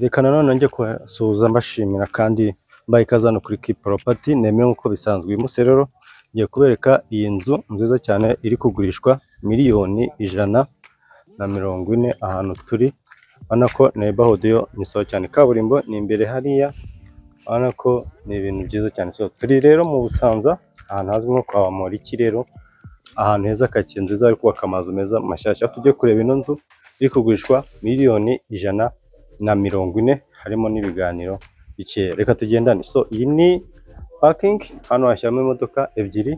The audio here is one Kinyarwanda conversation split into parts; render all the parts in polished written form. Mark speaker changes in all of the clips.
Speaker 1: Reka nanone njye kubasuhuza, mbashimira kandi mbaha ikaze hano kuri Key Property. Nemewe nk'uko bisanzwe. Uyu munsi rero ngiye kubereka iyi nzu nziza cyane iri kugurishwa miliyoni 140. Ahantu turi, urabona ko neighborhood yo ni sawa cyane, kaburimbo ni imbere hariya, urabona ko ni ibintu byiza cyane. So turi rero mu Busanza, ahantu hazwi nko kwa Bamporiki. Rero ahantu heza, karitsiye nziza, bari kubaka amazu meza mashyashya. Aho tugiye kureba ino nzu iri kugurishwa miliyoni 140, harimo n'ibiganiro bikeya. Reka tugendane. So iyi ni parking, hano hashyiramo imodoka ebyiri,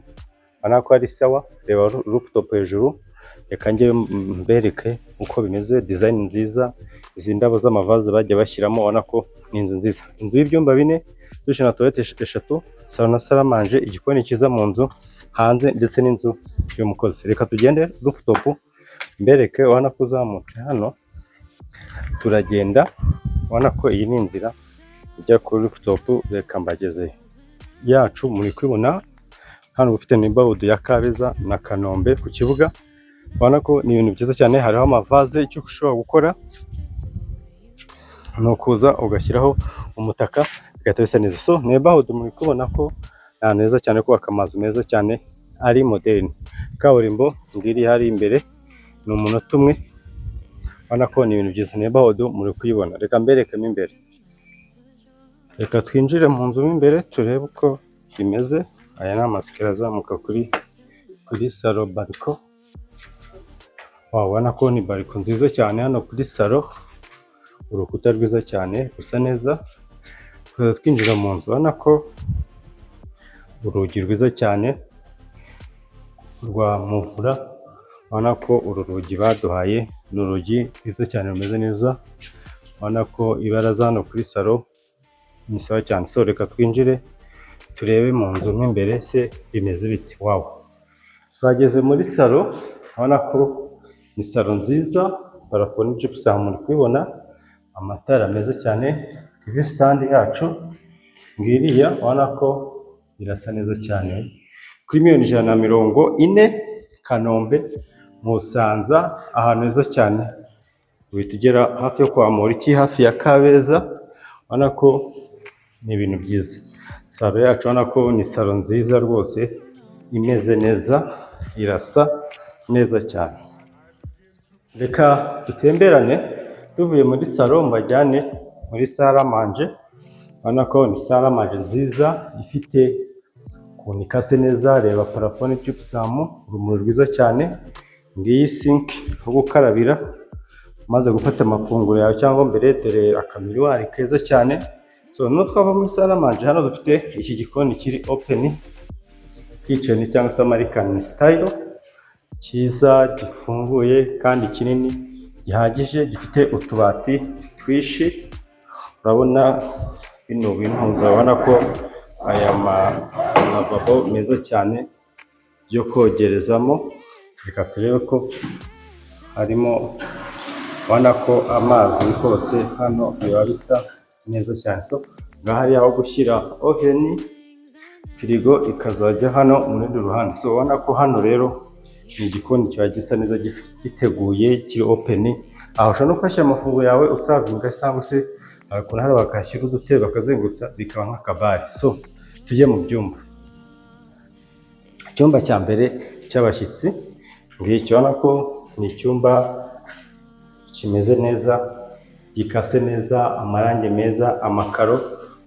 Speaker 1: urabona ko ari sawa. Reba rooftop hejuru. Reka njye mbereke uko bimeze. Design nziza, izi ndabo z'amavaze bagiye bashyiramo, ubona ko ni inzu nziza. Inzu y'ibyumba bine, douche na toilette eshatu, salon na salle à manger, igikoni cyiza mu nzu, hanze, ndetse n'inzu y'umukozi. Reka tugende rooftop mbereke. Urabona ko uzamutse hano, turagenda, ubona ko iyi ni inzira ijya kuri rooftop. Reka mbagezeyo yacu. Muri kubibona hano, ufite neighborhood ya Kabeza na Kanombe ku kibuga. Ubona ko ni ibintu byiza cyane, hariho amavaze. Icyo ushobora gukora ni ukuza ugashyiraho umutaka, bigahita bisa neza. So neighborhood muri kubona ko ni ahantu heza cyane, kubaka amazu meza cyane ari modern. Kaburimbo ngiri hari imbere, ni umunota umwe. Ubona ko ni ibintu byiza, neighborhood muri kuyibona. Reka mberekemo imbere. Reka twinjire mu nzu mo imbere turebe uko bimeze. Aya ni amasikariye azamuka kuri salon, balcon. Wabona ko ni balcon nziza cyane hano kuri salon, urukuta rwiza cyane rusa neza. Tukaza twinjira mu nzu, urabona ko urugi rwiza cyane rwa muvura. Urabona ko uru rugi baduhaye ni urugi rwiza cyane, rumeze neza. Urabona ko ibaraza hano kuri salon ni sawa cyane. So reka twinjire turebe mu nzu mo imbere se bimeze biti. Wow, twageze muri salon, urabona ko ni salon nziza, plafond ni gypsum, muri kubibona, amatara meza cyane, TV stand yacu ngiriya, urabona ko irasa neza cyane. Kuri miliyoni 140, Kanombe mu Busanza, ahantu heza cyane, uhita ugera hafi yo kwa Bamporiki, hafi ya Kabeza. Urabona ko ni ibintu byiza. Salon yacu, urabona ko ni salon nziza rwose, imeze neza, irasa neza cyane. Reka dutemberane tuvuye muri salon, mbajyane muri salle à manger. Urabona ko ni salle à manger nziza, ifite ukuntu ikase neza. Reba plafond gypsum, urumuri rwiza cyane. Ngiyi sink ho gukarabira umaze gufata amafunguro yawe cyangwa mbere. Dore aka miroir keza cyane. So noneho twava muri salle à manger, hano dufite iki gikoni kiri open kitchen cyangwa se American style, cyiza, gifunguye kandi kinini gihagije, gifite utubati twinshi. Urabona bino bintu, urabona ko aya ma lavabo meza cyane yo kogerezamo. Reka turebe ko harimo. Urabona ko amazi rwose hano biba bisa neza cyane. So ngaha hari aho gushyira oven, firigo ikazajya hano mu rundi ruhande. So urabona ko hano rero ni igikoni kiba gisa neza, giteguye, kiri open. Aho ushobora no kuhashyira amafunguro yawe uservinga, cyangwa se hari ukuntu hano bakahashyira udutebe bakazengurutsa, bikaba nk'akabari. So tujye mu byumba. Icyumba cya mbere cy'abashyitsi ngicyo, urabona ko ni icyumba kimeze neza, gikase neza, amarangi meza, amakaro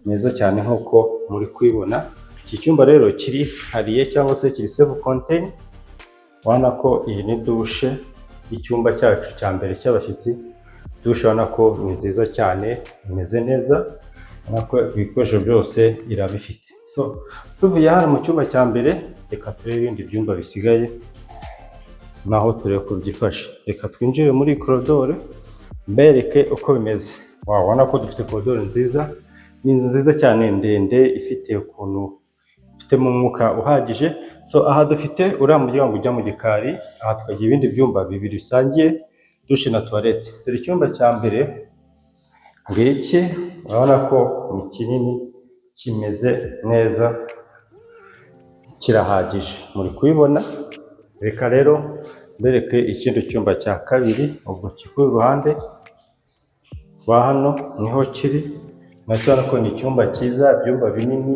Speaker 1: meza cyane nk'uko muri kubibona. Iki cyumba rero kirihariye cyangwa se kiri self contain. Urabona ko iyi ni douche y'icyumba cyacu cya mbere cy'abashyitsi. Douche urabona ko ni nziza cyane, imeze neza, urabona ko ibikoresho byose irabifite. So tuvuye hano mu cyumba cya mbere, reka turebe ibindi byumba bisigaye naho, turebe uko byifashe. Reka twinjire muri corridor mbereke uko bimeze. Wabona ko dufite corridor nziza, ni inzu nziza cyane ndende, ifite ukuntu ifitemo umwuka uhagije. So aha dufite uriya muryango ujya mu gikari, aha tukagira ibindi byumba bibiri bisangiye douche na toilette. Dore icyumba cya mbere ngiki, urabona ko ni kinini, kimeze neza, kirahagije, muri kubibona. Reka rero mbereke ikindi cyumba cya kabiri, ubwo kiri iruhande. rwa hano niho kiri. Nacyo urabona ko ni icyumba cyiza, ibyumba binini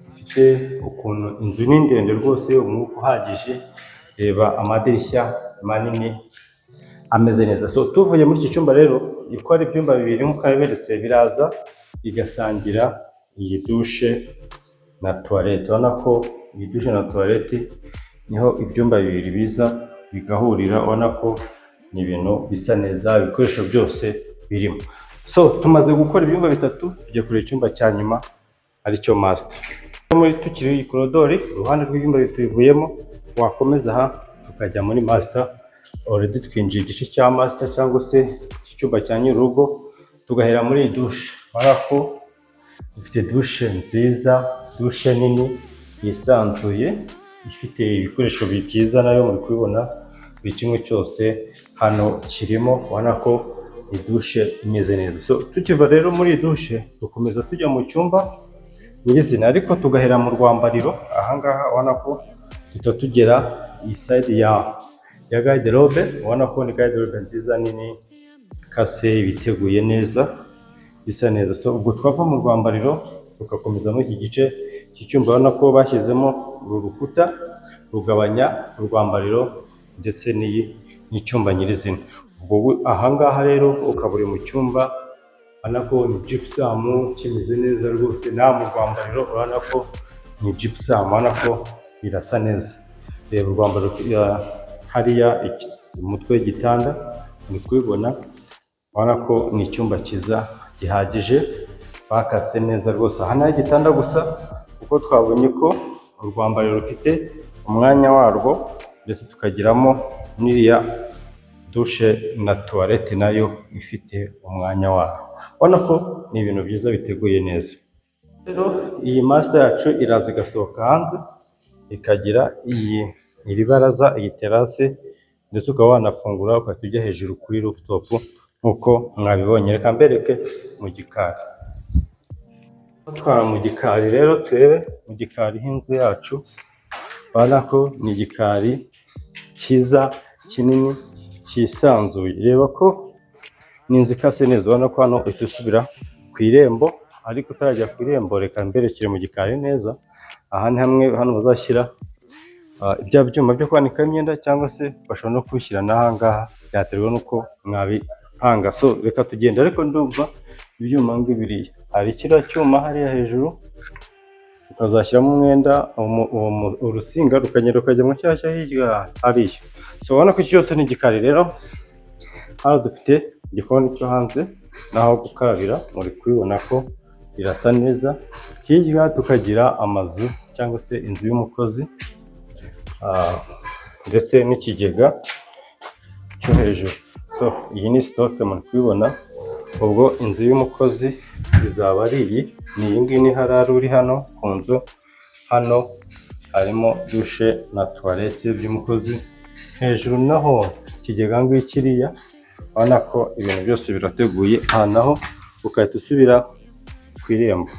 Speaker 1: bifite ukuntu inzu ni ndende rwose, umwuka uhagije. Reba amadirishya manini ameze neza. So tuvuye muri iki cyumba rero, uko ari ibyumba bibiri nk'uko nabiberetse, biraza bigasangira iyi douche na toilette. Urabona ko iyi douche na toilette niho ibyumba bibiri biza bigahurira. Ubona ko ni ibintu bisa neza, ibikoresho byose birimo. So tumaze gukora ibyumba bitatu, tujya kureba icyumba cya nyuma aricyo master. Muri tukiri iyi korodori, iruhande rw'ibyumba tubivuyemo, wakomeza aha tukajya muri master. Already twinjiye igice cya master cyangwa se iki cyumba cya nyir'urugo, tugahera muri iyi douche. Urabona ko dufite douche nziza, douche nini yisanzuye, ifite ibikoresho byiza, nayo muri kubibona buri kimwe cyose hano kirimo. Ubona ko ni douche imeze neza. So tukiva rero muri iyi douche, dukomeza tujya mu cyumba nyirizina, ariko tugahera mu rwambariro. Ahangaha ubona ko duhita tugera iyi side ya garde-robe. Ubona ko ni garde-robe nziza nini ikase, ibiteguye neza, bisa neza. So ubwo twava mu rwambariro tugakomeza muri iki gice cy'icyumba. Urabona ko bashyizemo uru rukuta rugabanya urwambariro ndetse n'iyi n'icyumba nyirizina. Ubwo ahangaha rero ukaba uri mu cyumba, urabona ko ni gypsum, kimeze neza rwose. Naha mu rwambariro urabona ko ni gypsum, urabona ko birasa neza. Reba urwambariro hariya, umutwe w'igitanda uri kubibona. Urabona ko ni icyumba cyiza gihagije, bakase neza rwose. Aha ni igitanda gusa, kuko twabonye ko urwambariro rufite umwanya warwo, ndetse tukagiramo n'iriya douche na toilette nayo ifite umwanya wayo. Ubona ko ni ibintu byiza biteguye neza. Rero iyi master yacu iraza igasohoka hanze, ikagira iyi iri baraza, iyi terrasse, ndetse ukaba wanafungura ugahita ujya hejuru kuri rooftop nk'uko mwabibonye. Reka mbereke mu gikari. Twara mu gikari rero, turebe mu gikari h'inzu yacu. Urabona ko ni igikari cyiza, kinini, cyisanzuye. Reba ko ni inzu ikase neza. Ubona ko hano uhita usubira ku irembo, ariko utarajya ku irembo reka mberekere mu gikari neza. Aha ni hamwe hano bazashyira bya byuma byo kwanika imyenda, cyangwa se bashobora no kubishyira n'aha ngaha, byaterwa n'uko mwabipanga. So reka tugende, ariko ndumva ibyuma ngibiriya, hari kiriya cyuma hariya hejuru ukazashyiramo umwenda, urusinga rukagenda rukajya mu cyaha cyo hirya hariya. So ubona ko iki cyose ni igikari. Rero hano dufite igikoni cyo hanze n'aho gukarabira, muri kubibona ko birasa neza. Hirya tukagira amazu cyangwa se inzu y'umukozi, ndetse n'ikigega cyo hejuru. So iyi ni stock, muri kubibona. Ubwo inzu y'umukozi izaba ari iyi, ni iyi ngiyi, ni harari uri hano ku nzu. Hano harimo douche na toilette by'umukozi, hejuru naho ikigega ngikiriya. Urabona ko ibintu byose birateguye. Aha naho ugahita usubira ku irembo.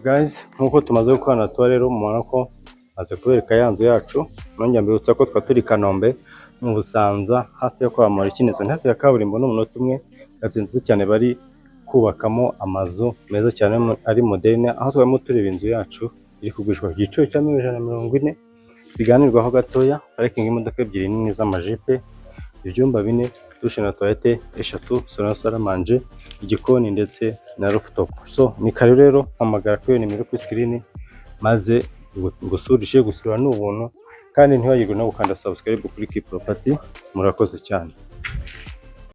Speaker 1: Guys, nk'uko tumaze gukorana tour rero, mubona ko maze kubereka ya nzu yacu. Nongera mbibutsa ko twari turi i Kanombe mu Busanza, hafi yo kwa Morikinezo, ni hafi ya kaburimbo n'umunota umwe. Karitsiye nziza cyane, bari kubakamo amazu meza cyane ari moderne, aho twarimo tureba inzu yacu iri kugurishwa ku giciro cya 140,000,000, ziganirwaho gatoya. Parikingi y'imodoka ebyiri nini z'amajipe, ibyumba bine, douche na toilette eshatu, salon na salle à manger, igikoni ndetse na rooftop. So ni kare rero, hamagara kuri iyo nimero kuri screen maze ngusurishe. Gusura ni ubuntu, kandi ntiwibagirwe no gukanda subscribe kuri Key Property. Murakoze cyane.